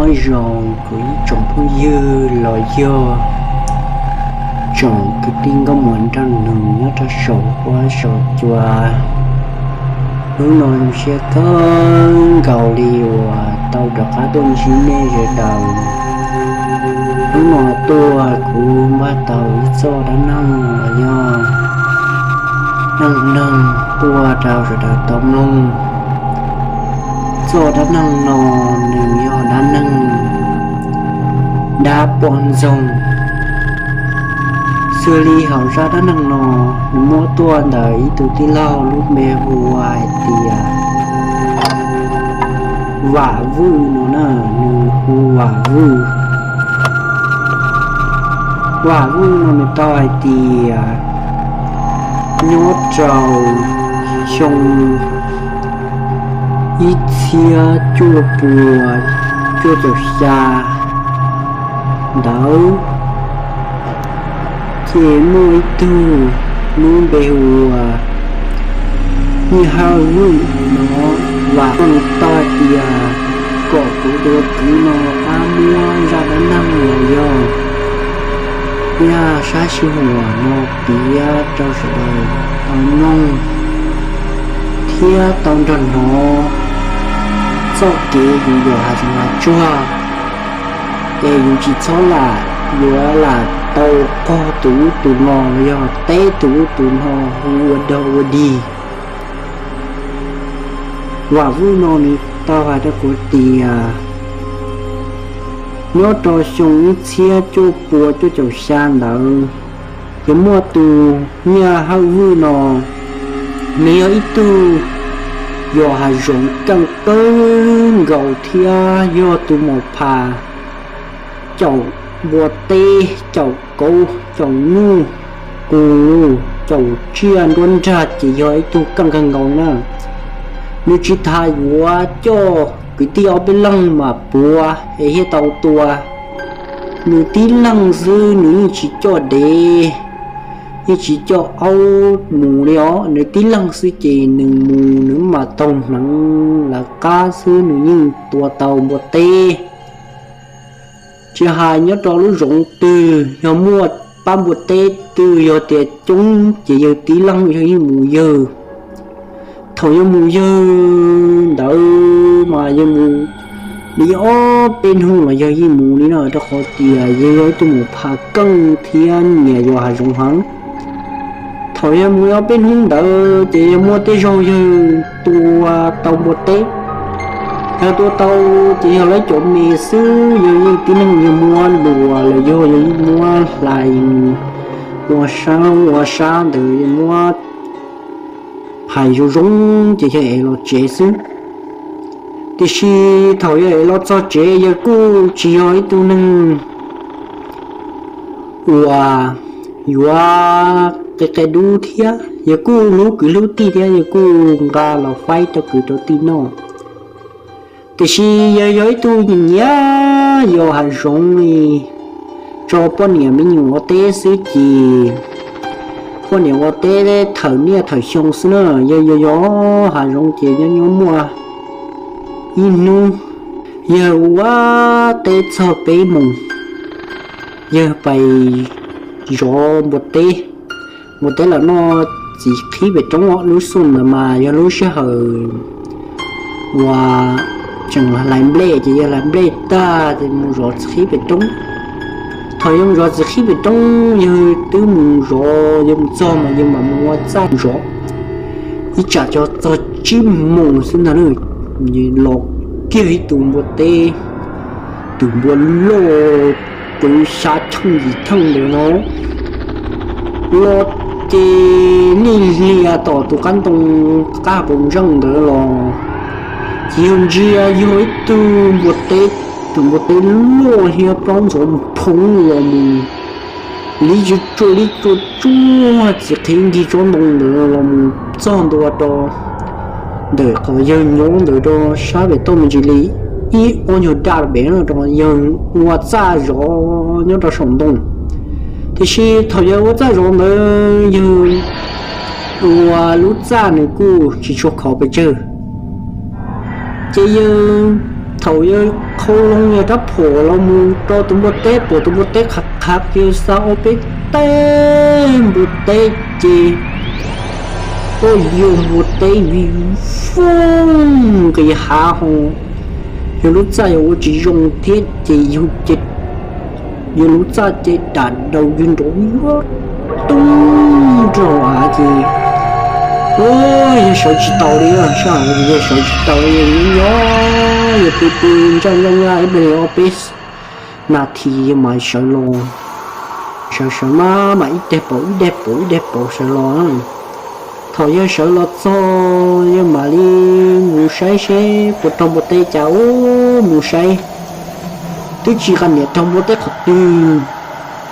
Nyob zoo kuv ib tsoom phooj ywg los yog tsoom kwv tij nkauj muam nraug nus nyob rau saum huab saum cua. Hnub no zoo siab kawg nkaus li uas tau rov qab tuaj ntsib nej sawv daws. Hnub no tuaj kuv npaj tau ib txoj dab neeg los yog neeg neeg tuaj rau sawv daws tau mloog. Txoj dab neeg no nws yog dab neeg dab poj ntxoog. Xws li hauv zaj dab neeg no, nws muab tuaj ntawm ib tug tij laug lub npe hu ua hais tias Vam Vwj no na, nws hu Vam Vwj. Vam Vwj no nws tau hais tias nyob rau xyoo ib txhiab cuaj puas cuaj caum xya ntawd, ces muaj ib tug lub npe hu ua Nyiaj Hawj Vwj no, Vam Vwj tau hais tias kom kuv tus kwv no pab muab zaj dab neeg los yog yaj sab sij huam no piav rau sawv daws tau mloog thiab tau nrog hnov txoj kev yus yos hav zoov hav tsuag, es yus tsis txhob lam yuav lam tau qog tus ub tus no los yog teb tus ub tus no hu ua dog ua dig. Vam Vwj no nws tau hais rau kuv tias nyob rau xyoo ib txhiab cuaj puas cuaj caum xya ntawd, ces muaj tus Nyiaj Hawj Vwj no, nws yog ib tug yos hav zoov keej kawg nkaus thiab yog tus maum phas caum npua teb, caum kauv, caum nyuj, qus lug, caum tsiaj nruab nrag ces yog ib tug keej kawg nkaus na. Nws tsis tas yuav coj kwv tij ob peb leeg mam puav es thiaj tau tua. Nws tib leeg xwb nws yeej tsis coj dev, yeej tsis coj aub mus li os. Nws tib leeg xwb ces nws mus nws mam taug hneev lawv qab xwb nws yeej tua tau npua teb. Tsis hais nyob rau lub zoov twg yog muaj pab npua teb twg yog tias coob ces yawg tib leeg yog yeej mus yawg. Thaum yawg mus yawg ntawd mas yawg mus li ob peb hnub los yawg yeej mus li no, rau qhov tias yawg yog ib tug maum phas keej thiab nyiam yos hav zoov heev. Thaum yawg mus ob peb hnub ntawd ces yawg muaj tej zaug yawg tua tau npua teb. Yawg tua tau ces yog lawv cov me xwb, yawg yeej tib neeg yawg muab luas los yog yawg yeej muab hlais mus ua sab ua sab ntawd, yawg muab phais zoo zoo ces yawg ev los tsev xwb. Tiam sis thaum yawg ev los txog tsev yawg kuj tsis yog ib tug neeg uas yuav qia qia dub thiab, yawg kuj hlub kwv hlub tij thiab yawg kuj nqa los faib rau kwv rau tij noj. Tiam sis yawg yog ib tug nyiam nyiam yos hav zoov li, tso poj niam me nyuam ua teb xwb ces poj niam ua teb thawm niaj thawm xyoo xwb na. Yawg yos yos hav zoov ces nyob nyob muaj ib hnub yawg ua teb txog peb moos, yawg pais zov npua teb. Npua teb los noj txiv qhib pem roob, lub xyoo ntawd mas yog lub sij hawm uas tseem hlais nplej ces yawg hlais nplej tag ces mus zov txiv qhib pem roob. Thaum yawg mus zov txiv qhib pem roob, yawg twb mus zov, yawg mus txog mas yawg mam mus ua txaj zov. Ib tsam txog tsib moos xwb ntag na, los kiag ib tug npua teb, tus npua loj, tus xya theej yim theej ntawd no, los ces nij hlias tom tus qab ntoo qab paus ntseej ntawd los, ces yawg ntsia yog ib tug npua teb, tus npua teb loj thiab plaub ntxhov phoov los mus li tsuj tsuag li tsuj tsuag txiv qhib nkig tsob ntoo ntawd los mus txog ntua rau ntawm qhov yawg nyob ntawd rau sab pem toj me ntsis li ib ob nyuag daj pem no rau yawg ua txaj zov nyob rau saum ntoo. Tiam sis thaum yawg ua txaj zov ntawd yawg ua lub txaj nws kuj tsis tshua khov pes tsawg. Ces yawg, thaum yawg Qhov loo yog rab phom los mus rau tus npua teb, pom tus npua teb qhav qhav kiag xa ob peb teg npua teb ces tuaj yuag npua teb vij voog nqis hav ho. Yog lub txaj yog ua tsis zoo thiab ces yug ces yog lub txaj ces dam daus yug nrov yuav tub nrog av ces yawg sawv tsis taus li, sab yawg sawv tsis taus li, nyob nyob yawg pw pw ntsaj ntsaj ntsaj ib pliag ob peb nas this yawg mam sawv los. Sawv sawv mas mas ib teg pauv ib teg pauv ib teg pauv sawv los. Thaum yawg sawv los txog yawg mam li mus saib seb puas raug npua teb cas ub mus saib twb tsis qab niam raug npua teb qhov twg.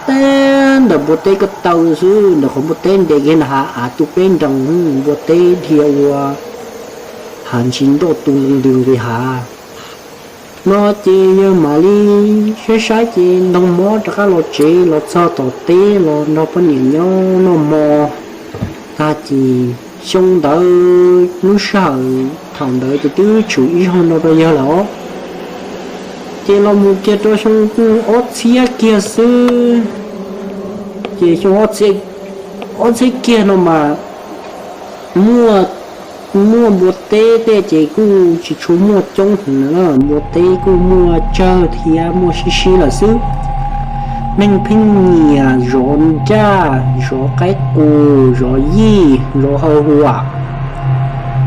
Teb ntawm npua teb ko taw xwb, ntawm qhov npua teb nres kiag nram hav av tu peb nroos, npua teb dhia ua hav ntsis nroj tu ntws nqis hav no ces yawg mam li saib saib ces ntoo mob rov qab los tsev los txog tom teb los nrog poj niam nyob noj hmo tag ces xyoo ntawd lub sij hawm thaum ntawd ces twb tshwm ib zaug no rau yawg lawm os. Ces los mus kiag rau xyoo kuj ob txhiab kiag xwb, ces xyoo ob txhiab kiag no mas muaj muaj npua teb tej ces kuj tsis tshua muaj coob heev na, npua teb kuj muaj tsawg thiab muaj sib sib lawm xwb. Neeg pheej nyiam zov nraj, zov qaib qus, zov yij, zov hau huam,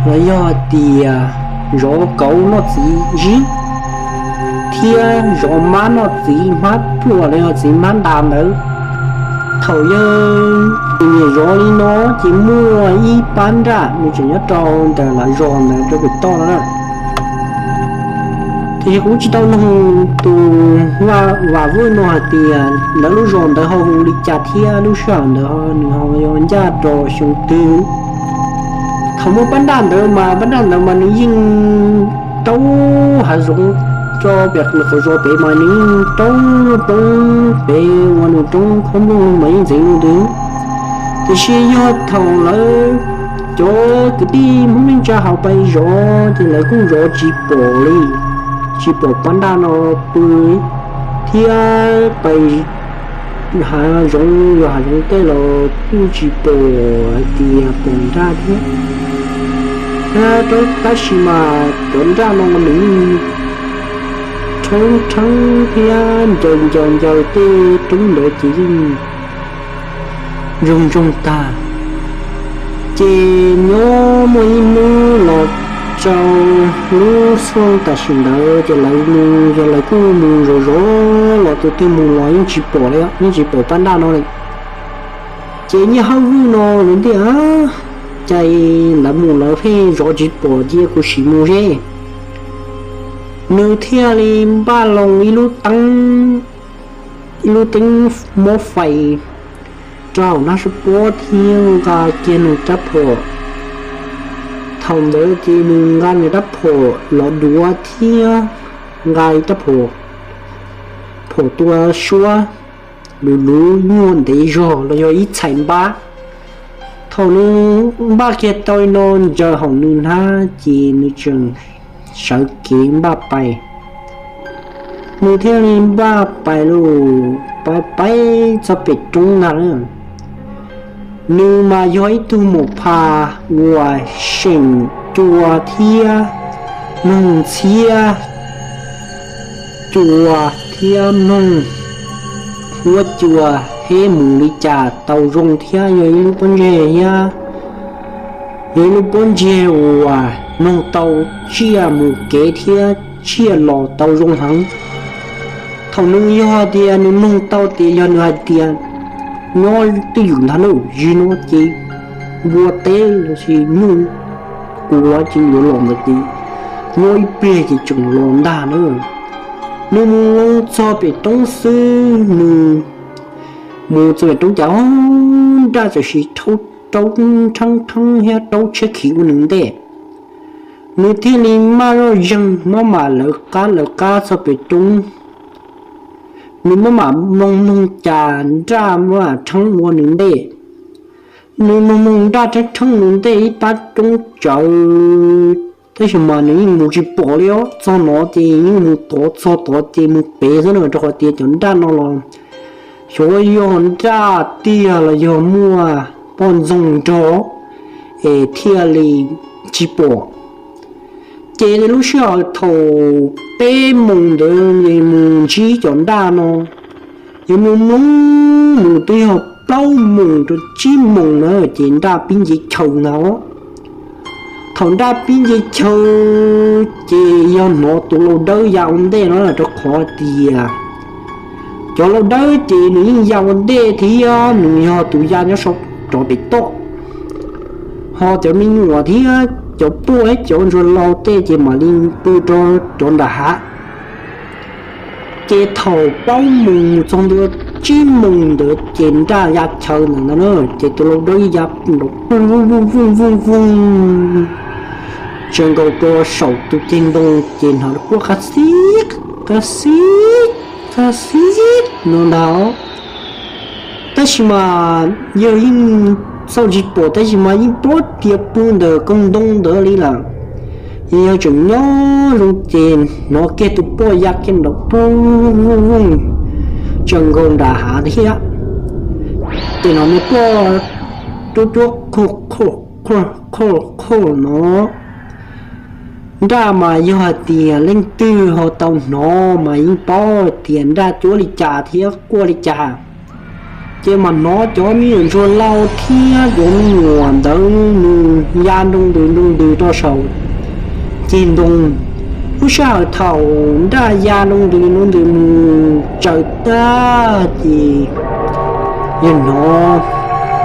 los yog tias zov kauv noj txiv zib, thiab zov mab noj txiv hmab pluaj los yog txiv hmab ntas ntawd. Thaum yawg nyiam zov li no ces muaj ib pab nraj nws tseem nyob rau ntawm lawv zos ntawd rau pem toj no na. Tiam sis kuv tsis tau noog tus Vam Vwj no hais tias lawv lub zos ntawd ho hu li cas thiab lub sij hawm ntawd nws ho yog ncaj rau xyoo twg. Thaum muaj pab nraj ntawd mas pab nraj ntawd mas nws yeej rau hav zoov, rau pem nws qhov zos pem mas nws yeej rau roob pem uas nws roob khaub nplooj mas yeej ntxeev lub ntawd. Tiam sis yog thaum lawv cov kwv tij Hmoob neej tsa hauv pais zov ces lawv kuj zov tsis pom li, tsis pom pab nraj no pw thiab pais hav zoov yog hav zoov tej los kuj tsis pom hais tias pom nraj thiab. Tab sis mas cov nraj no nws yeej rhawb rheeb thiab ncaws ncaws ncaws tej roob ntawd ces yeej zoo zoo tag. Ces nyob muaj ib hnub los rau lub xyoo tam sim ntawd ces lawv mus yog lawv kuj mus zov zov los tus twg mus los yeej tsis pom li, yeej tsis pom pab nraj no li. Ces Nyiaj Hawj Vwj no nws tias, cas lawv mus lawv pheej zov tsis pom cia kuv sim mus seb. Nws thiaj li npaj loo ib lub teeb, ib lub teeb mob fais rau hauv nab sab pob thiab nqa kiag nws rab phom. Thaum ntawd ces nws nqa nws rab phom los duav thiab nqa rab phom, phom tua suab luv luv nyuag ntev zog los yog ib txhais npab. Thaum nws npaj kiag tau li no ntsaws hauv nws hnab ces nws tseem sawv kev npaj pais. Nws thiaj li npaj pais lug, pais pais txog pem roob ntag na. Nws mas yog ib tug maum phas uas seem cua thiab mloog ntxhiab cua thiab mloog huab cua, heb mus li cas tau zoo thiab yog ib lub pob ntseg thiab, yog ib lub pob ntseg uas mloog tau tsiaj mus kev thiab tsiaj los tau zoo heev. Thaum nws yog hais tias nws mloog tau tias yog nws hais tias nyob twj ywm ntag na, zig no ces npua teb los sis nyuj qus los ces yuav los ntawd ces nyob ib pliag ces tseem los ntag na. Nws mus loo txog pem roob xwb, nws mus txog pem roob cas nraj txawm sis rhaub rhaub rheeb rheeb thiab rhaub tshiab khiv ua nws ntej. Nws thiaj li maj zoj zeeg maj mam lawv qab lawv qab txog pem roob. Nws maj mam mloog mloog cas nraj maj mam rheeb ua nws ntej. Nws mloog mloog nraj rheeb rheeb nws ntej ib pab roob tsawv Tab sis mas nws yeej mus tsis pom li os, txog no ces yeej mus tod txog tod ces mus pem xwb na, rau qhov tias cov nraj no los xyov yog nraj tiag los yog muaj poj ntxoog nrog es thiaj li tsis pom. Ces lub sij hawm thaum peb moos ntawd mus ntsib cov nraj no, yuav mus mus mus twb yog plaub moos rau tsib moos na ces nraj pib nce chaw ntag. Thaum nraj pib nce chaw ces yog hnov tus lau dawb ya ua ntej no, rau qhov tias cov lau dawb ces nws yeej ya ua ntej thiab nws yog tus ya nyob saum rov pem toj, ho cov me nyuam thiab cov poj thiab cov ntsuag lau tej ces mam li pw rau cov nram hav. Ces thaum plaub moos mus txog ntua tsib moos ntawd ces nraj ya chaw ntawd ntag na, ces tus lau dawb ya nrov vooj vooj vooj vooj vooj, tsaws nkaus rau saum tus ceg ntoo ces hnov quaj qab xib qab xib qab xib no ntag. Tab sis mas yawg yeej xauj tsis pom, tab sis mas yeej paub tias pw ntawm koog ntoo ntawd li lawm. Yawg tseem nyob zoo ces hnov kiag tus poj ya kiag nrov vooj vooj, tsaws nkaus nram hav thiab. Ces hnov nws quaj cuab cuab qhoj qhoj qhoj qhoj no. Nraj mas yog hais tias leej twg ho tau hnov mas yeej paub tias nraj cuab li cas thiab quaj li cas. Ces mas hnov cov me nyuam ntsuag lau thiab cov me nyuam ntawd mus ya nroo ntws nroo ntws rau saum ceg ntoo. Lub sij hawm thaum nraj ya nroo ntws nroo ntws mus tsaws tag ces yawg hnov,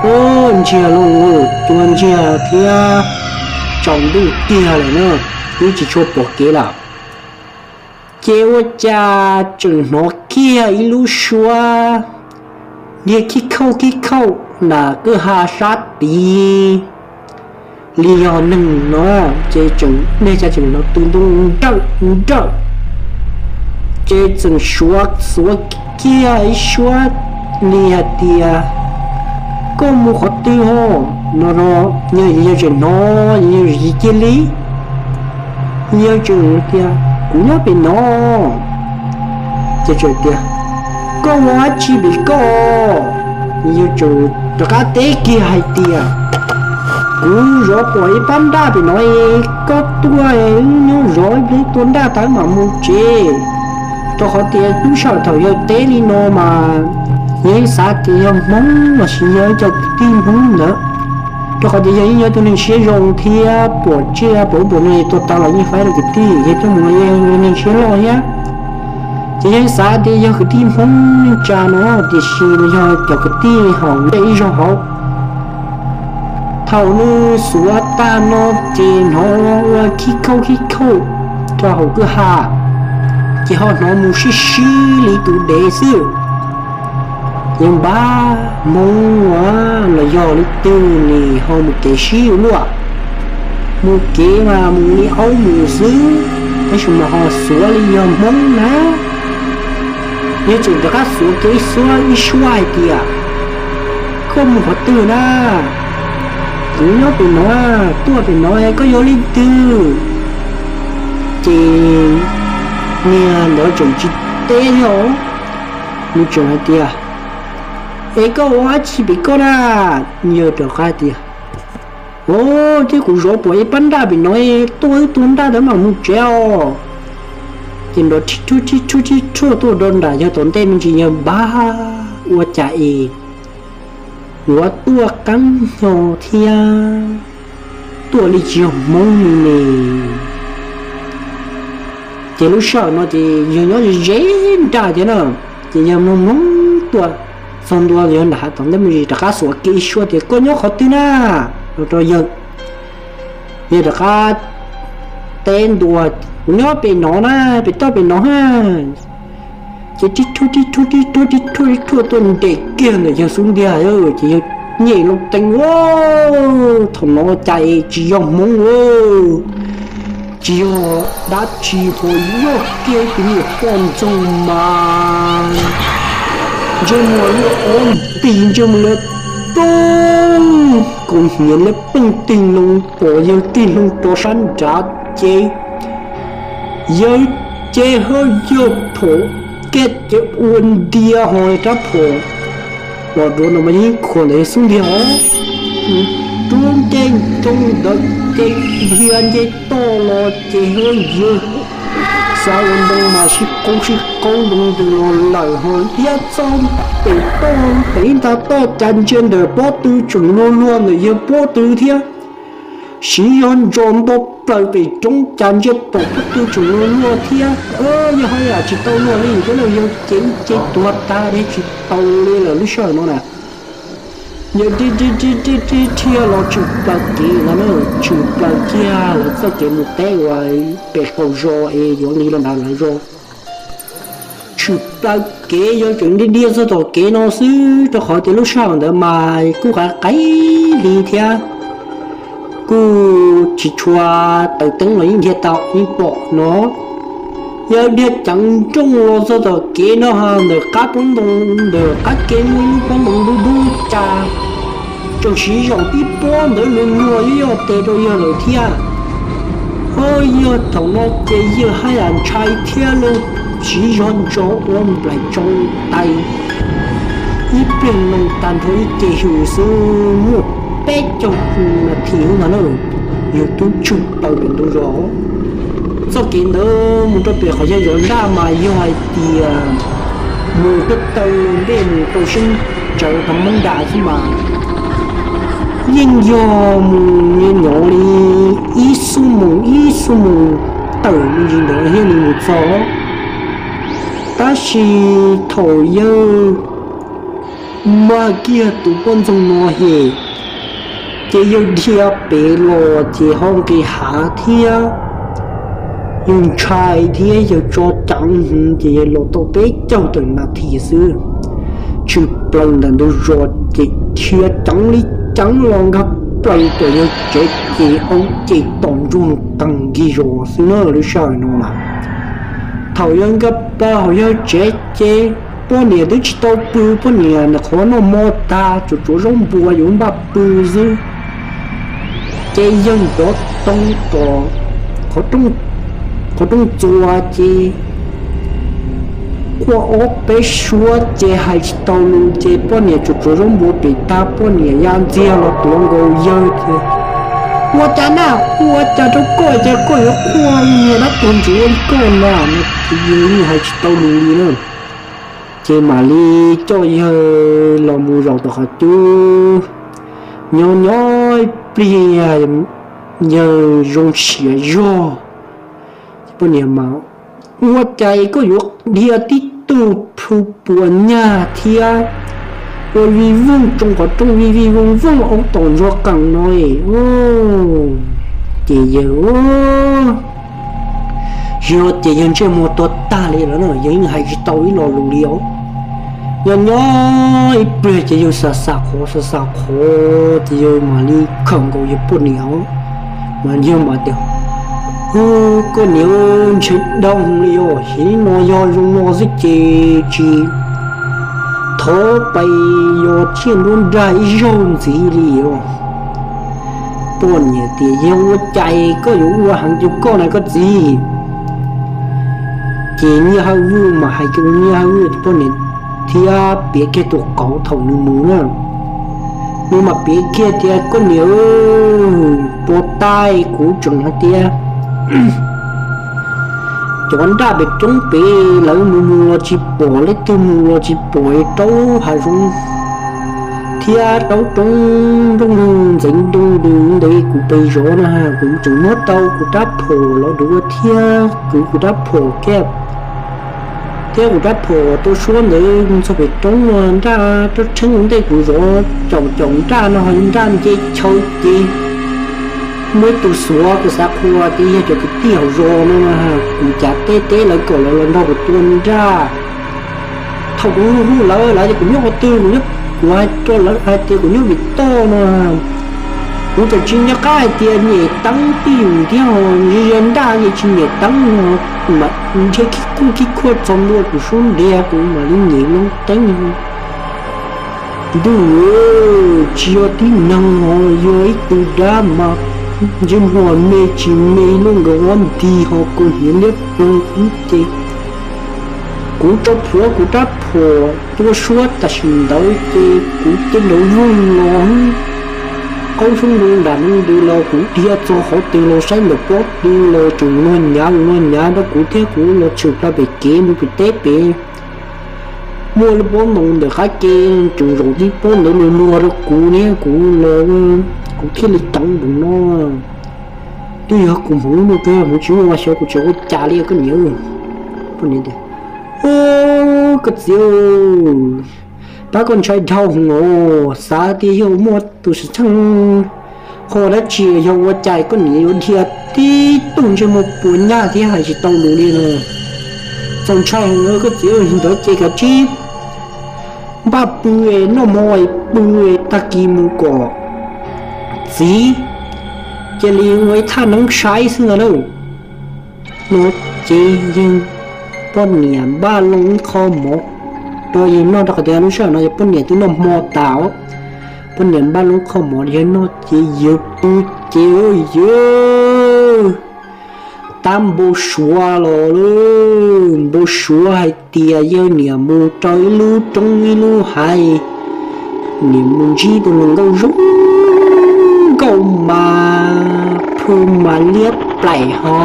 o, ntsiag loj loj, cua ntsiag thiab tsaus ntuj tiag lawm na, twb tsis tshua pom kev lawm. Ces ua cas tseem hnov kiag ib lub suab ntiag khib khauj khib khauj nram kwj ha sab tid li yog neeg no, ces tseem nej cas tseem hnov tw ntooj nrawj nrawj. Ces tseem suav xuav kiag ib suab li hais tias, koj mus qhov twg ho? No yog yawg tseem hnov, yawg tsis cia li, yawg tseem tias, kuv nyob pem no. Ces tseem tias, koj ua dab tsi pem koj? Yawg tseem rov qab teb kiag hais tias, kuv zov pom ib pab nraj pem no, koj tuaj wb nyob zov ib pliag tua nraj tawm mam mus tsev. Rau qhov tias lub sij hawm thaum yawg teb li no mas yawg yeej xav tias yog Hmoob los sis yog ib co kwv tij Hmoob ntawd, rau qhov tias yawg yeej yog tus neeg siab zoo thiab pom tsiaj pom ub pom no tua tau los yeej faib rau kwv tij, yawg coj mus los yog neeg siab loj thiab. Ces yawg xav tias yog kwv tij Hmoob neej tsa no, tiam sis nws yog cov kwv tij hauv ntej ib zaug hauv. Thaum nws xuav tag no ces hnov ua khib khauj khib khauj rau hauv kwj ha, ces ho hnov mus sib sib li tus dev xwb. Yawg npab, Hmoob los yog leej twg ne ho mus kev sib luaj? Mus kev mas mus li aub mus xwb, tab sis mas ho xuav li yog Hmoob na. Yawg tseem rov qab xuav kiag ib suab ib suab hais tias, koj mus qhov twg na? Kuv nyob pem no, tuaj pem no, koj yog leej twg? Ces niag ntawd tseem tsis teb thiab, nws tseem hais tias, es koj ua dab tsi pem koj na? Yawg rov qab tias, o, thiab kuv zov pom ib pab nraj pem no, tuaj wb tua nraj tawm mam mus tsev os. Ces nrov rhib rhuaj rhib rhuaj rhib rhuaj tuaj rau nram yawg tom ntej me ntsis, yawg npab, ua cas es yuav tuaj qeeb nyo thiab tuaj li tsis yog Hmoob li ne. Ces lub sij hawm no ces yawg nyob ze ze nraj thiab na, ces yawg mloog mloog tuaj txog ntua yawg nram hav tom ntej me ntsis rov qab xuav kiag ib suab tias, koj nyob qhov twg na? Los rau yawg, yawg rov qab teb ntua, kuv nyob pem no na, pem toj pem no ha. Ces rhib rhuaj rhib rhuaj rhib rhuaj rhib rhuaj rhib rhuaj tuaj nres kiag ntawm yawg xub ntiag, ces yawg nyem loo teeb, thaum no cas es tsis yog Hmoob, tsis yog dab tsi ho yog kiag tus niam poj ntxoog mas ntsej muag liab ob nti, ntsej muag liab ploog, kaus hniav liab ploog tig loo, pom yawg tig loo rau sab nrad ces yawg ces ho yawg phaum kiag ces ua ntia ho rab phom los duav no mas yeej khuam ntawm yawg xub ntiag os. Rub nce ncoo ntawd ces dhia nce toj los ces ho yawg xav ua ntoo mas sib qaub sib qaub ntoo ntws los lawm ho dhia txog pem toj pem ib nta toj cas ntsia ntawm pob tw tseem luag luag ntawm yawg pob tw thiab. Siv zog ntsos nto plaws pem roob cas ntsia tom pob tw tseem luag luag thiab. Yawg haj yam tsis tau luag li thiab na, yawg ces ib ce tuag tag deb tsis tau li lawm lub sij hawm no na. Yawg dhia dhia dhia dhia los tshwm plaws kev ntag na, tshwm plaws kiag lawv txoj kev mus teb uas pem qaum zos es yuav nqis los nram lawv zos. Tshwm plaws kev yawg tseem dhia dhia txog tom kev no xwb rau qhov tias lub sij hawm ntawd mas kuj qaim qaim li thiab, kuj tsis tshua taws teeb los yeej dhia tau yeej pom no. Yawg dhia ceev nrooj los txog tom kev no ha ntawm qab pob ntoo, ntawm qab kev muaj ib lub pob ntoo dub dub cas, tseem siv zog tib pob ntawd luag luag yuav yog tes rau yawg lawm thiab. Ho yawg thaum no ces yawg haj yam ntshai thiab los siv zog ntsos ua nplaim tsoo tais. Ib pliag no tag nrho ib ce hws xwb muaj peb caug nas this ntag na, yawg twb tshwm plaws pem ntug zos. Txoj kev ntawd mus rau pem qhov yawg zov nraj mas yog hais tias mus tuaj taw ntej mus rau sab tsawv tau mab nram xwb mas yeej yog mus nyob nyob li ib xuab moos ib xuab moos tawm me ntsis ntawd thiaj li mus txog. Tab sis thaum yawg mag kiag tus poj ntxoog no hem, ces yawg dhia pem los ces ho nqis hav thiab. Yawg ntshai thiab yawg tso ceev hwv ces yawg los tau peb caug tawm nas this xwb, tshwm plaws ntawm ntug zos ces dhia ceev li ceev los nkag plaws tom yawg tsev ces au ces tom ntsuag qees nkig zos xwb na lub sij hawm no na. Thaum yawg nkag plaws hauv yawg tsev ces poj niam twb tsis tau pw, poj niam nws qhov noj hmo tag tsuas tsuav zaub npua yuav npaj pw xwb. Ces yawg nrov toog tom qhov rooj txuas ces quaj ob peb suab ces hais tsis tau lus ces poj niam tsuas tsuav zaub npua pem tag poj niam ya ntxiag los tuav nkaus yawg ces, ua cas na, ua cas rau koj ces koj yuav quaj niag dab tuag ntsuav ua li koj na no ces yawg yeej hais tsis tau lus li na. Ces mam li coj yawg los mus zaum tom qhov cub, nyob nyob ib pliag yawg zoo siab zog. Poj niam mas, ua cas koj yuav dhia tib tug plhu puas nyag thiab ua vij voog tsoo qhov rooj vij vij voog voog au tom ntsuag qees no? Ces yawg, yog ces yawg ntsej muag tuag tag li lawm no, yawg yeej hais tsis tau ib lo lus li os. Nyob nyob ib pliag ces yawg xav xav qhov xav xav qhov ces yawg mam li khawm nkaus yawg poj niam os, mas yawg mam tias, koj niam, ntshe dab li os, sim no yog zoo no xwb ces tsis thov pais yos thiaj nruab nrag ib zaug ntxiv li os. Poj niam tias, yog ua cas koj yuav ua heev rau koj na koj txiv? Ces Nyiaj Hawj Vwj mas hais rau Nyiaj Hawj Vwj poj niam thiab piav kiag tus qauv thaum nws mus na. Nws mas piav kiag tias, koj niam, puas tais kuv tseem hais tias cov nraj pem roob pem lawv mus mus los tsis pom, leej twg mus los tsis pom, rau hav zoov thiab rau roob nrooj ntxeev ntoo ntws ntev kuv pes zov na, kuv tseem muab tau kuv rab phom los dua thiab kuv, kuv rab phom kiag, thiab kuv rab phom tua suab ntawd txog pem roob no, nraj rab tsheeb ua ntej kuv zov caum caum nraj no, nraj nce chaw ces muaj ib tug xuav, kuv xav qhua tias yog cov kwv tij hauv zos no, kuv cav teb teb lawv kom lawv los nrog kuv tua nraj. Thaum kuv hu lawv, lawv tias kuv nyob qhov twg, kuv nyob, kuv hais rau lawv hais tias kuv nyob vim toj no, kuv tseem tsis nco qab hais tias nyem teeb twj ywm thiab, ho nraj ces tsis nyem teeb no, mas nrhiav khib kuj khib khuaj txog ntua kuv sub ntiag kuv mam li nyem loo teeb. Ntuj, tsis yog tib neeg ho, yog ib tug dab mas ntsej muag me tsis me lub nkaus ob nti ho kaus hniav liab ploog xwb ces kuv tso plhuav kuv rab phom tua suab tam sim ntawd ces kuv cia nrov voog los, qaub xyoob nto nram no ntws los kuv dhia txog qhov twg los saib ntawm pob tw los tseem luag nyav luag nyav rau kuv thiab kuv los tshwm plaws pem kev mus pem teb pem. Muaj lub pob ntoo ntawm qab ke tseem zaum tib pob ntawd luag luag rau kuv thiab kuv los, kuv thiaj li ceev npaum no. Twb yog kuv hmoov muaj kawg, hmoov tsis muaj mas xyov kuv tseem ua cas li koj niam. Koj txiv, pab koj ntshai dhau hwv os, xav tias yog muaj tus xwm txheej qhov dab tsi yog ua cas koj niam yuav dhia tib tug ntsej muag puas nyaj thiab hais tsis tau lus li no. Txaus ntshai heev koj txiv, ntawd ces kav tsij npaj pw, noj mov pw, tag kis mus kom txiv, cia li ua ib thaj neeb saib xwb ntag lauj. No ces yawg poj niam npaj loo ib qho mov rau yawg noj rau qhov tias lub sij hawm no yawg poj niam twb noj hmo tas os. Poj niam npaj loo qho mov rau yawg noj ces yawg pw ces yawg tab npau suav los lawm, npau suav hais tias yawg niam mus rau ib lub roob ib lub hav, niam mus ntsib tus hluas nkauj zoo nkauj mas phw mas liab plaim ho,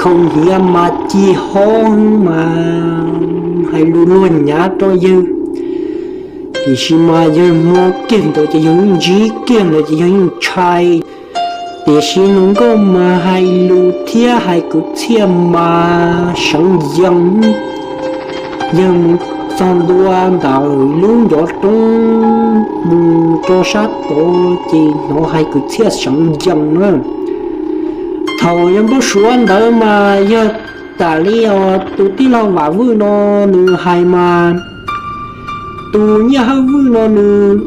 khaus hniav mas ci hob mas hais lus luag nyav rau yawg. Tiam sis mas yawg hmo kiag ntawd ces yawg yeej ntsib, kiag ntawd ces yawg yeej ntshai. Tiam sis hluas nkauj mas hais lus thiab hais kwv txhiaj mas seev yees. Yawg mus txog ntua ntawm lub ncov roob mus rau sab tod ces hnov hais kwv txhiaj seev yees na. Thaum yawg npau suav ntawd mas yog tam li os tus tij laug Vam Vwj no nws hais mas, tus Nyiaj Hawj Vwj no nws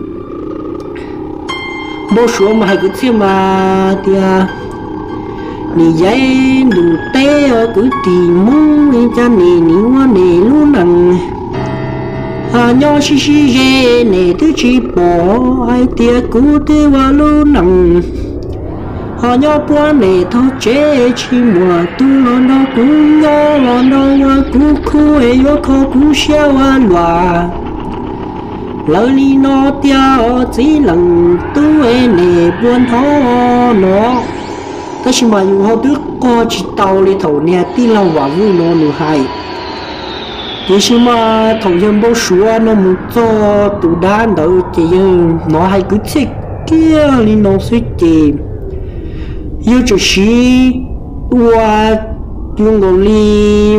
npau suav mas hais kwv txhiaj mas tias, nim yaib ntus teb os kwv tij Hmoob, li cas nim nim ua nim lub neej ho nyob sib sib ze, nim twb tsis pom hais tias kuv twb ua lub neej ho nyob puab nim tog tsev tsis muaj tus los nrog kuv nyob los nrog ua kuv khub es yuav kho kuv siab ua luam. Lawv li no tiag txiv leej tub es nim puas hnov no. Tab sis mas yus ho twb qog tsis tau li thaum niag tij laug Vam Vwj no nws hais. Tiam sis mas thaum yawg npau suav no mus txog tus dab ntawd ces yawg hnov hais kwv txhiaj kiag li no xwb ces yawg txawm siv ua cuag nkaus li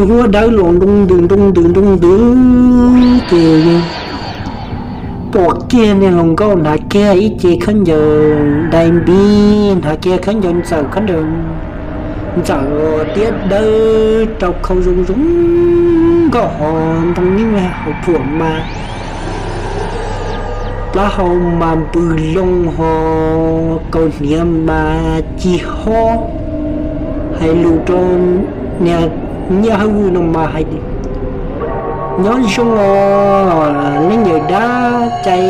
huab dawb los nroo ntws nroo ntws nroo ntws ces pom kiag niag hluas nkauj hnav kiag ib ce khaub ncaws dai npib, hnav kiag khaub ncaws ntxawm, khaub ncaws ntxawm tiab dawb rau khau zoo zoo nkauj ho ntoo nyob hauv phuam mas plaub hau mas npws loo ho kaus hniav mas ci hob, hais lus rau niag Nyiaj Hawj Vwj no mas hais tias, nyob zoo os leej yawm dab, cas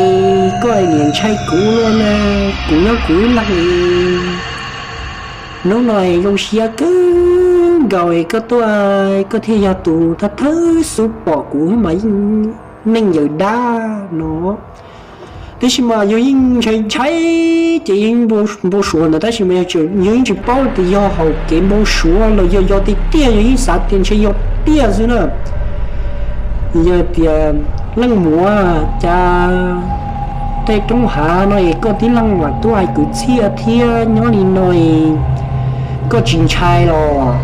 koj niaj ntshai kuv luaj na, kuv nyob kuv ib leeg li. Hnub no zoo siab kawg nkaus koj tuaj, koj thiaj yog tus thawj thawj xub pom kuv mas yeej, neej yawm dab no. Tiam sis mas yog yeej ntshai ntshai ces yeej npau suav ntawd tab sis mas yog yeej tsis paub tias yog hauv kev npau suav los yog yog tiag tiag, yog yeej xav tias ntshe yog tiag xwb na. Yog tias, leej muam, cas tej roob hav no es koj tib leeg mam tuaj hais kwv txhiaj thiab nyob li no es koj tsis ntshai los?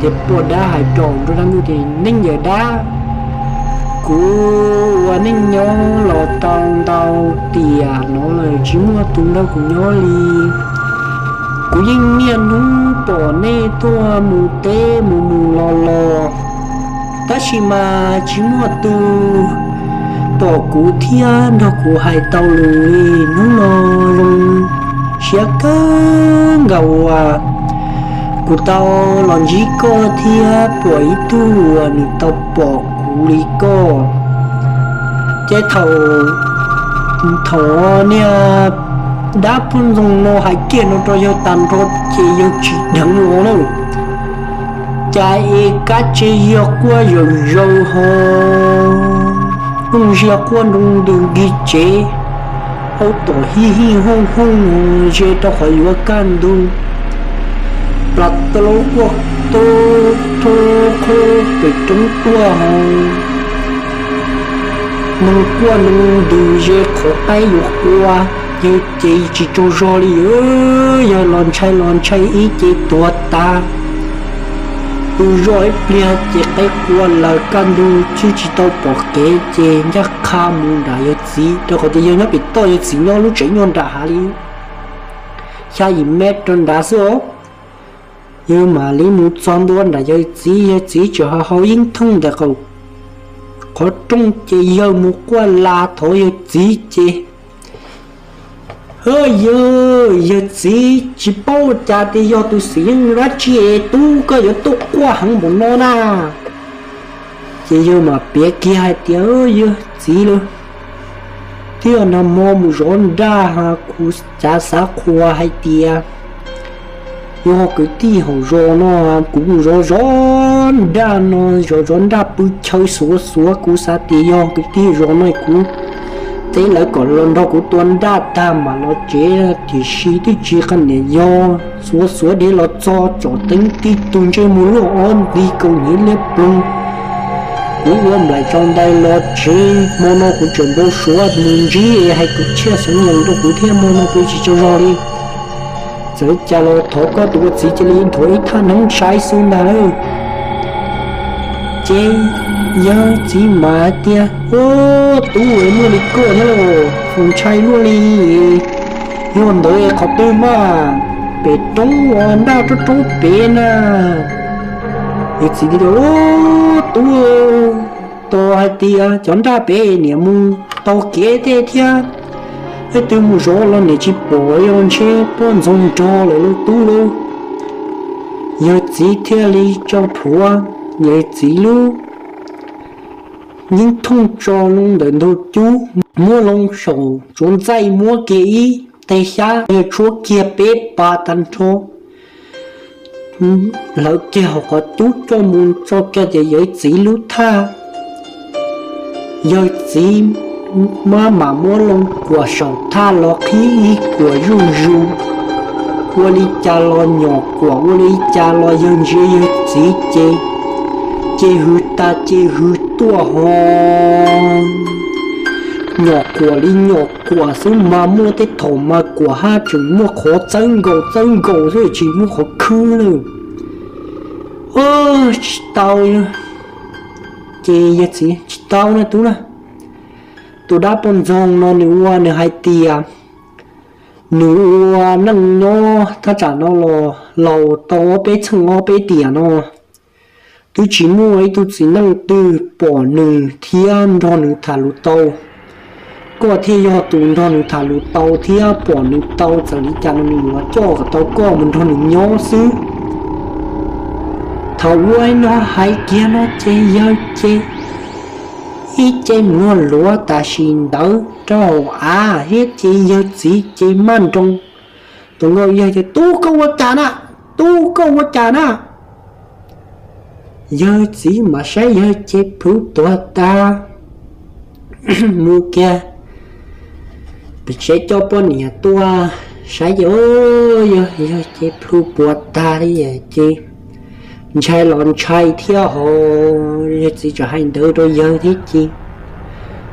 Ces poj dab hais rau nruab dab ntub tias, neej yawm dab, kuv ua neej nyob los tau ntau tiam no lawm tsis muaj tus nrog kuv nyob li. Kuv yeej niaj hnub pom nej tuaj mus teb mus mus los los, tab sis mas tsis muaj tus pom kuv thiab nrog kuv hais tau lus li. Hnub no zoo siab kawg nkaus uas kuv tau los ntsib koj thiab pom ib tug uas nws tau pom kuv li koj. Ces thaum, thaum niag Dab poj ntxoog no hais kiag no rau yawg tag nrho ces yawg tsim dheev los na. Cas es kab tsev yog quaj zom zaws ho looj ziag quaj nroo ntws nkig tsev, aub tom hij hij hooj hooj ze rau qhov yuav kaj ntug. Plas taub quaj tub rhub qhub pem roob tuaj ho noog quaj noog ntws ze qhov qaib yuav qua, yawg ces tsis tsaug zog li. Yawg los ntshai los ntshai ib ce tuag tas. Pw zoj ib pliag ces qaib qua lawm kaj ntug twb tsis tau pom kev ces ncaj qha mus nram yawg txiv rau qhov tias yawg nyob pem toj, yawg txiv nyob lub tsev nyob nram hav li xya yim mev rau nrad xwb os. Yawg mam li mus txog ntua nram yawg txiv, yawg txiv tseem hau hau yeeb thooj ntawm qhov rooj ces yawg mus quaj la thov yawg txiv ces yawg, yawg txiv tsis paub ua cas tias yog tus xwm yeej dab tsi es tub koj yuav tuaj quaj heev npaum no na. Ces yawg mam piav kiag hais tias, yawg txiv lauj, twb yog nag hmo mus zov nraj, kuv cav xav qhuas hais tias yog kwv tij hauv zos no, kuv mus zov zov nraj no, zov zov nraj pw chaw xuav xuav, kuv xav tias yog kwv tij zos no kuv teb lawv kom los nrog kuv tua nraj tag mam los tsev, tiam sis twb tsis qhia niam yog xuav xuav dhev los txog tsom teeb tib tug ntsej muag luaj ob nti kaus hniav liab ploog. Kuv ua nplaim tsaus ntais los tsev, hmo no kuv tseem npau suav mus ntsib hais tus tshiab xeev laus rau kuv thiab, hmo no kuv tsis tsaug zog li. Txawm cas los thov koj tus ua txiv cia li nthuav ib thaj neeb saib xwb ntag lauj. Ces yawg txiv mam hais tias, ub, tub, muaj li koj thiab los foom ntshai luaj li. Yog ntawd qhov twg mas? Pem roob uas nraj roob roob pem na. Yawg txiv tias, ub, tub, tos hais tias cov nraj pem niam mus taug kev tej thiab, leej twg mus zov los niam tsis pom, yog ntshe poj ntxoog nrog lawm lauj tub lauj. Yawg txiv thiaj li tso plhuav yawg txiv lub yeeb thooj tso loo ntawm ntug cub, muab loo saum tsuav ntxaij, muab kiag ib teg xyab, yawg tshuab kiag peb pas tag nrho, hlawv kiag hauv qhov cub coj mus tso kiag tias yawg txiv lub thaj. Yawg txiv mab mam muab loo kuam saum thaj los qhib ib kuam zuj zus, ua li cas los nyom kuam, ua li cas los yawg ntsia yawg txiv ces, ces hws tas ces hws tuaj ho nyom kuam li nyom kuam xwb mas, muaj tej thaum mas kuam haj tseem muaj qhov txawb nkaus txawb nkaus xwb, tsis muaj qhov khwb lawm. Tsis tau, ces yawg txiv, tsis tau na tub na, tus dab poj ntxoog no nws ua nws hais tias nws ua neej nyob thaj tsam no los laus tau ob peb txheej ob peb tiam no, twb tsis muaj ib tug txiv neej twg pom nws thiab nrog nws tham lus tau. Koj thiaj yog tus nrog nws tham lus tau thiab pom nws tau, txawm li cas no nws yuav coj kom tau koj mus nrog nws nyob xwb. Thaum ua no hais kiag no ces yawg ces ib ce muag luav tam sim ntawd rau hauv av thiab ces yawg txiv ces maj nroos. Tus nkauj yawg ces, tub koj ua cas na, tub koj ua cas na. Yawg txiv mam saib yawg ces plhu tuag tas, mus kiag pem tsev coj poj niam tuaj saib ces, yawg, yawg ces plhu puas tag li ces ntshai los ntshai thiab ho, yawg txiv tseem hais ntawd rau yawg thiab ces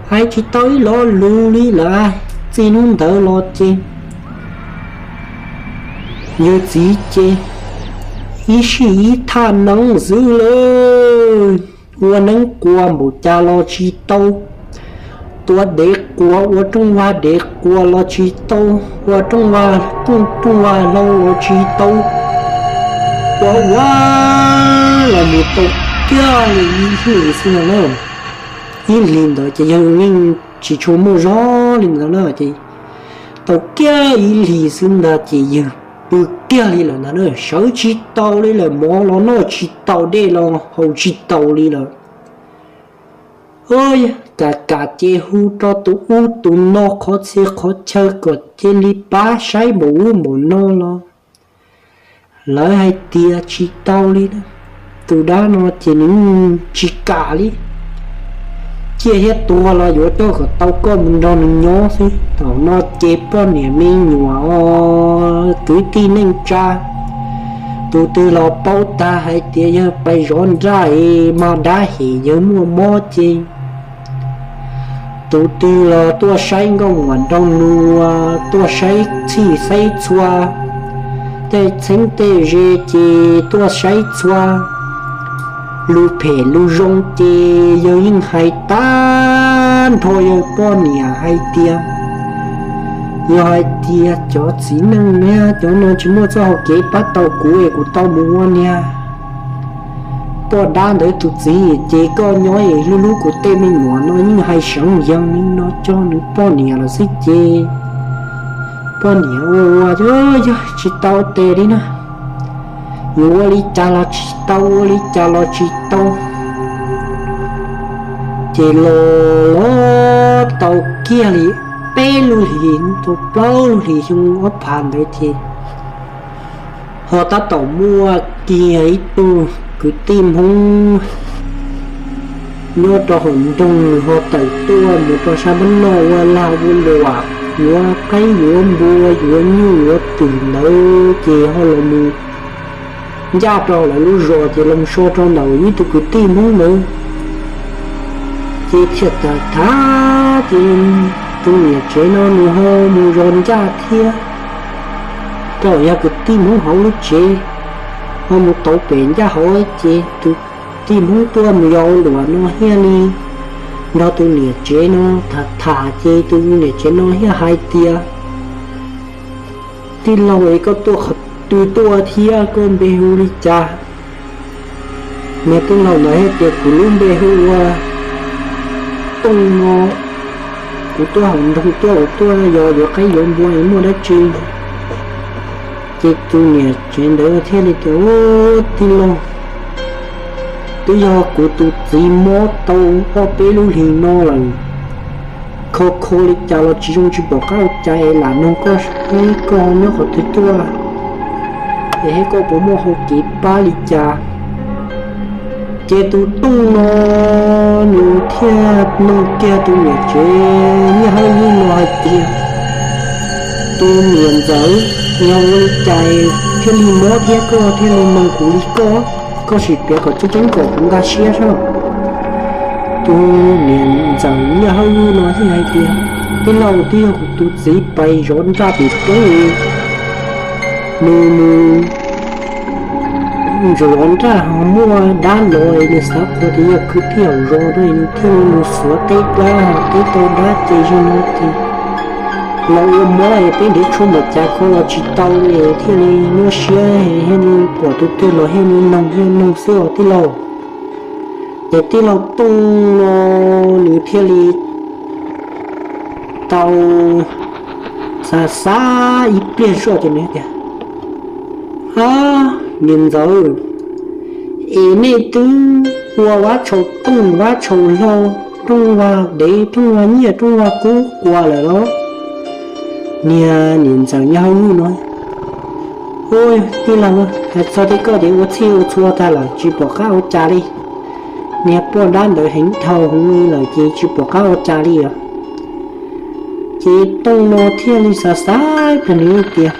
hais tsis tau ib lo lus li lawm. Txij hnub ntawd los ces yawg txiv ces ib sij ib thaj neeb xwb lawm. Ua neeb quas npaum cas los tsis tau, tua dev quas, ua rooj vag dev quas los tsis tau, ua rooj vag rooj vag hlau los tsis tau, ua ua los mus tau kiag li ib hlis xwb no na. Ib hlis ntawd ces yawg yeej tsis tshua muaj zog li ntawd na ces tau kiag ib hlis xwb ntag ces yawg pw kiag li lawm ntag na, sawv tsis tau li lawm, mov los noj tsis tau, dej los haus tsis tau li lawm. Ua yog kam kam ces hu rau tus ub tus no qhov txhia qhov chaw kom cia li pab saib npaum ub npaum no los lawv hais tias tsis tau li. Tus dab no ces nws tsis kam li, ciaj thiab tuag los yuav coj kom tau koj mus nrog nws nyob xwb. Thaum no ces poj niam me nyuam, kwv tij neej tsa, tus twg los paub tag hais tias yawg pais zov nraj es mas dab hem yawg muaj mob ces tus twg los tuaj saib nkauj muam nraug nus, tuaj saib txhij saib txhua, tej txheeb tej ze ces tuaj saib txhua, lus phem lus zoo ces yawg yeej hais tag nrho yawg poj niam hais tias, yog hais tias cov txiv neej niag cov no tsis muaj txoj hau kev pab tau kuv es kuv tau mus ua niag poj dab ntawd tus txiv ces koj nyob es hlub hlub kuv tej me nyuam no yeej hais seev yees li no coj nws poj niam lawm xwb ces poj niam ua ua yog tsis tau tes li na, yuav ua li cas los tsis tau, ua li cas los tsis tau. Ces los los tau kiag li peb lub hlis tau plaub lub hlis xyoo ob phav ntawd ces ho tab tom muaj kiag ib tug kwv tij Hmoob nyob rau hauv nroog ho tawm tuaj mus rau sab npab noj ua lag ua luam, yuav qaib yuav npua yuav nyuj yuav twm ntawd ces ho los mus ncaj rau lawv lub zos ces los so rau ntawm ib tug kwv tij Hmoob ntawd. Ces thiaj tawm tham ces tus niam tsev no nws ho mus zov ncaj thiab, rau yog kwv tij Hmoob hauv lub tsev ho mus tau pem ncaj hauv ces tus tij Hmoob tuaj mus yos ua luam no thiaj li nrog tus niam tsev no tham tham ces tus niam tsev no thiaj hais tias, tij laug es koj tuaj qhov twg tuaj thiab koj npe hu li cas? Niag tij laug ntawd thiaj tias kuv lub npe hu ua Tooj no, kuv tuaj hauv nroog tuaj kuv tuaj yos yuav qaib yuav npua es muaj dab tsi? Ces tus niam tsev ntawd thiaj li tias, tij laug, twb yog kuv tus txiv mob tau ob peb lub hlis no lawm, kho kho li cas los tsis zoo tsis pom qab ua cas es lam nug koj, koj nyob qhov twg tuaj es thiab koj puas muaj hau kev pab li cas? Ces tus Tooj no nws thiaj nug kiag tus niam tsev Nyiaj Hawj Vwj no hais tias, tus niam ntxawm, yog ua li cas thiaj li mob thiab koj thiaj li nug kuv li koj? Koj sim piav kom tseeb tseeb kom kuv nkag siab saib. Tus niam ntxawm Nyiaj Hawj Vwj no thiaj hais tias, tij laug, twb yog kuv tus txiv pais zov nraj pem teb, nws mus zov nraj ho muaj dab los es nws xav qhuas tias yog kwv tij hauv zos no es nws thiaj li mus xuav teb dab, teb tau dab ces zaum no ces los ua mob es peb nrhiav tshuaj npaum cas kho los tsis tau es thiaj li nyuaj siab, thiaj li pom tus twg los thiaj li nug thiaj nug xwb os tij laug. Ces tij laug Tooj no nws thiaj li tau xav xav ib pliag zoj ces nws tias, ab, niam ntxawm, es nej twb ua Vab Tshau Tooj Vab Tshau Hlau, Rooj Vag Dev Rooj Vag Nyiaj Rooj Vag Kub Kuas lawm los? Niag niam ntxawm Nyiaj Hawj Vwj no, ub, tij laug, hais txog tej koj ces ua txhij ua txhua tag lawm tsis pom qab ua cas li. Niag poj dab ntawd heev dhau heev li lawm ces tsis pom qab ua cas li os. Ces Tooj no thiaj li xav xav rau nws tias,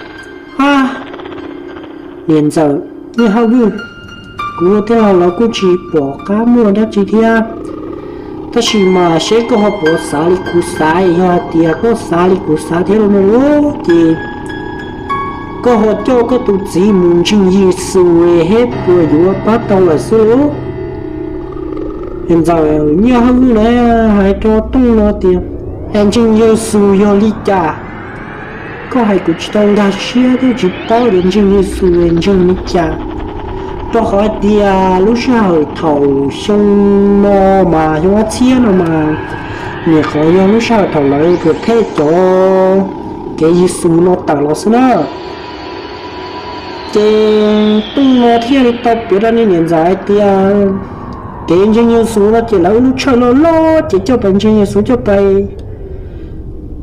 ab, niam ntxawm Nyiaj Hawj Vwj, kuv ua tij laug los kuj tsis pom qab muaj dab tsi thiab, tab sis mas seb koj ho puas xav li kuv xav, yog hais tias koj xav li kuv xav thiab los no lauj ces koj ho coj koj tus txiv mus ntseeg Yexus thiab puas yuav pab tau lawm xwb lauj? Niam ntxawm Nyiaj Hawj Vwj na hais rau Tooj no tias, es ntseeg Yexus yog li cas? Koj hais kuv tsis tau nkag siab thiab tsis paub tias ntseeg Yexus ntseeg li cas, rau qhov hais tias lub sij hawm thaum xyoo no mas xyoo ob txhiab no mas, nyuam qhuav yog lub sij hawm thaum lawv pheej them cov kev Yexus no tawm los xwb na. Ces Tooj no thiaj li tau piav rau niag niam ntxawm hais tias, kev ntseeg Yexus no ces lawv lub tshawj loj loj ces coj pais ntseeg Yexus, coj pais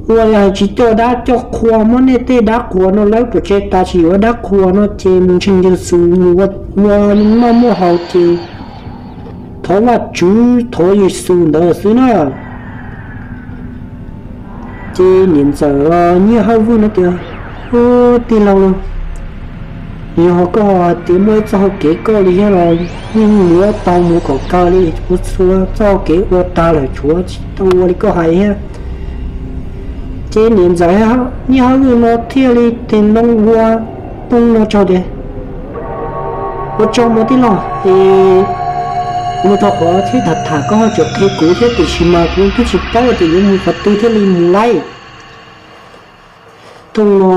ua li hais tsis coj dab coj qhua, muab nej tej dab qhuas no lawv pov tseg tas, tsis yuav dab qhuas no ces mus ntseeg Yexus, mus ua noj muaj haus ces thov Vajtswv thov Yexus ntawd xwb na. Ces niam ntxawm Nyiaj Hawj Vwj no tias, Ub, tij laug, yog koj hais tias muaj ib txoj hau kev koj li thiab los yeej yuav tau mus kom kawg li, txhua txhua txoj hau kev ua tag lawm, tshuav tsis tau ua li koj hais thiab. Ces niam ntxawm Nyiaj Hawj Vwj no thiaj li tig loo ua poob no tsaug tias, Ua tsaug mas tij laug, es mus tau qhov thiab tham tham koj ho tseem qhia kuv thiab, tiam sis mas kuv twb tsis paub tias yuav mus qhov twg thiaj li mus laij. Thaum no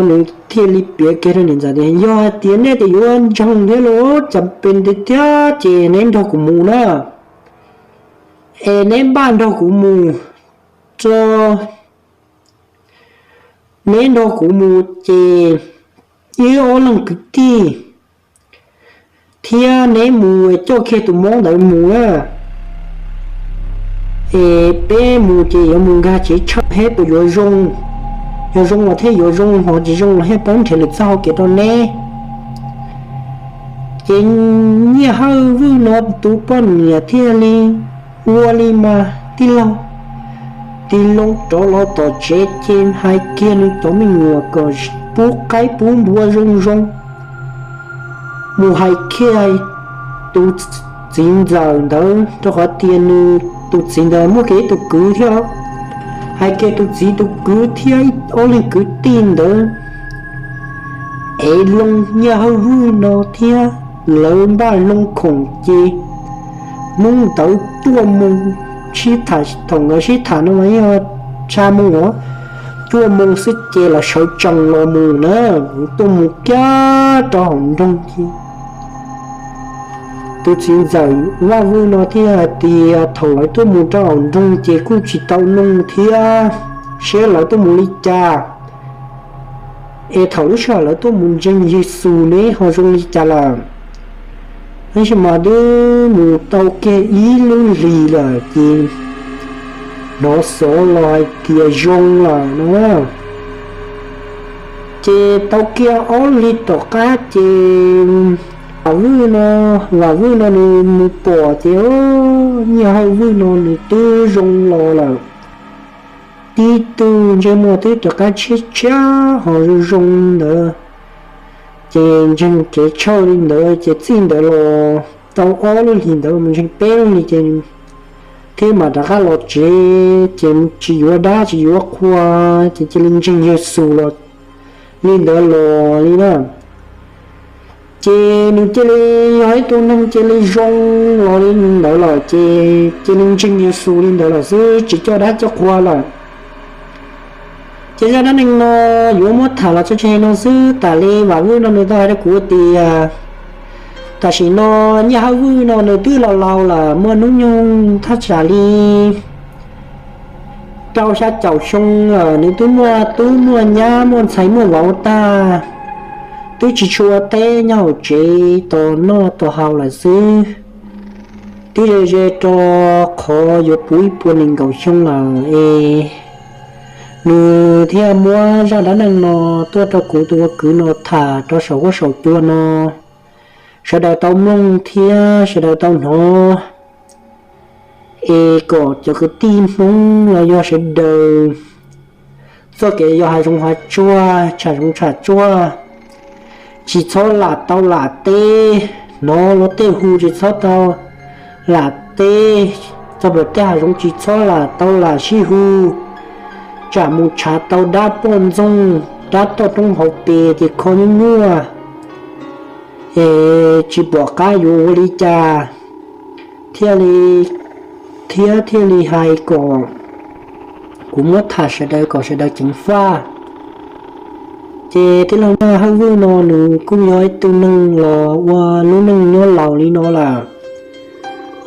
nws thiaj li piav kiag rau niam ntxawm tias, Yog hais tias nej tias yuav ntseeg thiab los cas pes tiag tiag ces neb nrog kuv mus na, es neb npaj nrog kuv mus tso. Neb nrog kuv mus ces ib ob leeg kwv tij thiab neb mus coj kiag tus mob ntawd mus na. Es peb mus ces yuav mus nkag tsev tshaw seb puas yuav zoo. Yog zoo los thiaj yuav zoo, ho tsis zoo los thiaj paub nrhiav lwm txoj hau kev rau neb. Ces Nyiaj Hawj Vwj no tus poj niam thiaj li ua li mas tij laug. Tig loo rov los tom tsev ces hais kiag nws cov me nyuam kom pub qaib pub npua zoo zoo, mus hais kiag tus txiv ntxawm ntawd, rau qhov tias nws tus txiv ntawd muaj kiag ib tug kwv thiab, hais kiag tus txiv tus kwv thiab ob leeg kwv tij ntawd es loo Nyiaj Hawj Vwj no thiab lawv npaj loo khoom ces hnub ntawd cuaj moos sib tham, thaum nkawd sib tham no mas yog tshav moos os, cuaj moos xwb ces lawv sawv tsees los mus na, tuaj mus kiag rau hauv nroog ces tus txiv ntxawm Vaj Vwj no thiaj hais tias thaum lawv tuaj mus rau hauv nroog ces kuj tsis tau noog thiab, seb lawv tuaj mus li cas, es thaum lub sij hawm lawv tuaj mus ntseeg Yexus ne ho zoo li cas lawm. Tab sis mas twb mus tau kiag ib lub hlis lawm ces hnov xov los hais tias zoo lawm no. Ces tau kiag ob hlis tom qab ces Vam Vwj no, Vam Vwj no nws mus pom ces Nyiaj Hawj Vwj no nws twb zoo los lawm. Tib tug ntsej muag twb rov qab tshiab tshiab ho zoo zoo li ntawd. Ces ntseeg kev tshawj li ntawd ces txij ntawd los tau ob lub hlis ntawd mus ntseeg peb lub hlis ces thiab mam rov qab los tsev ces tsis yuav dab tsis yuav qhua, ces cia li ntseeg Yexus los li ntawd los li na. Ces nws cia li yog ib tug neeg cia li zoo los li ntawd lawm ces cia li ntseeg Yexus li ntawd lawm xwb, tsis coj dab coj qhua lawm. Ces zaj dab neeg no yuav muab tham los tso tseg no xwb. Tas li Vam Vwj no nws tau hais rau kuv tias tam sim no Nyiaj Hawj Vwj no nws twb laus laus lawm, muaj hnub nyoog thaj tsam li rau xya caum xyoo lawm, nws twb muaj tub muaj nyab muaj ntxhais muaj vauv tag, twb tsis tshua ua teb, nyob hauv tsev tos noj tos haus lawm xwb. Twb ze ze rau qhov yuav puv ib puas nees nkaum xyoo lawm es nws thiaj muab zaj dab neeg no tuaj rau kuv tus ua kwv no tham rau saum huab saum cua no, sawv daws tau mloog thiab sawv daws tau hnov, es kom cov kwv tij Hmoob los yog sawv daws txoj kev yog hav zoov hav tsuag, tsham zoov tsham tsuag, tsis txhob lam tau lam teb, hnov luag tej hu tsis txhob tau lam teb, txog plaws tej hav zoov tsis txhob lam tau lam sib hu, tsam mus tshav tau dab poj ntxoog, dab toj roob hauv pes ces kho nyuaj nyuaj, es tsis pom qab yuav ua li cas, thiaj li, thiab thiaj li hais kom kuv muab tham sawv daws kom sawv daws ceev faj. Ces tij laug Nyiaj Hawj Vwj no nws kuj yog ib tug neeg los ua lub neej nyob laus li no lawm,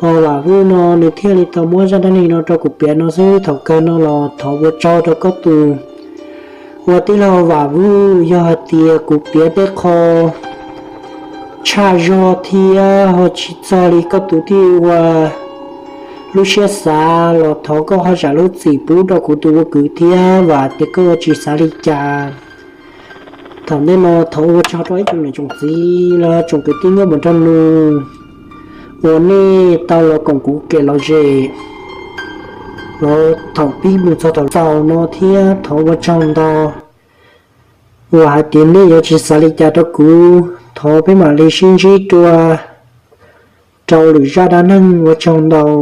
ho Vam Vwj no nws thiaj li tau muab zaj dab neeg no rau kuv piav no xwb. Thaum kawg no los thov ua tsaug rau koj tus ua tij laug Vam Vwj, yog hais tias kuv piav tej qho tshaj zog thiab ho tsis txog li koj tus tij ua lub siab xav los thov koj ho zam lub txim pub rau kuv tus ua kwv thiab vam tias koj yuav tsis xav li cas. Thaum ntej no thov ua tsaug rau ib tsoom niam tsoom txiv los tsoom kwv tij nyob mus nrog nus uas nej tau los koom kuv kev lom zem los thaum pib mus txog thaum xaus no thiab thov ua tsaug ntau uas hais tias nej yuav tsis xav li cas rau kuv. Thov peb mam li sib ntsib dua rau lwm zaj dab neeg, ua tsaug ntau.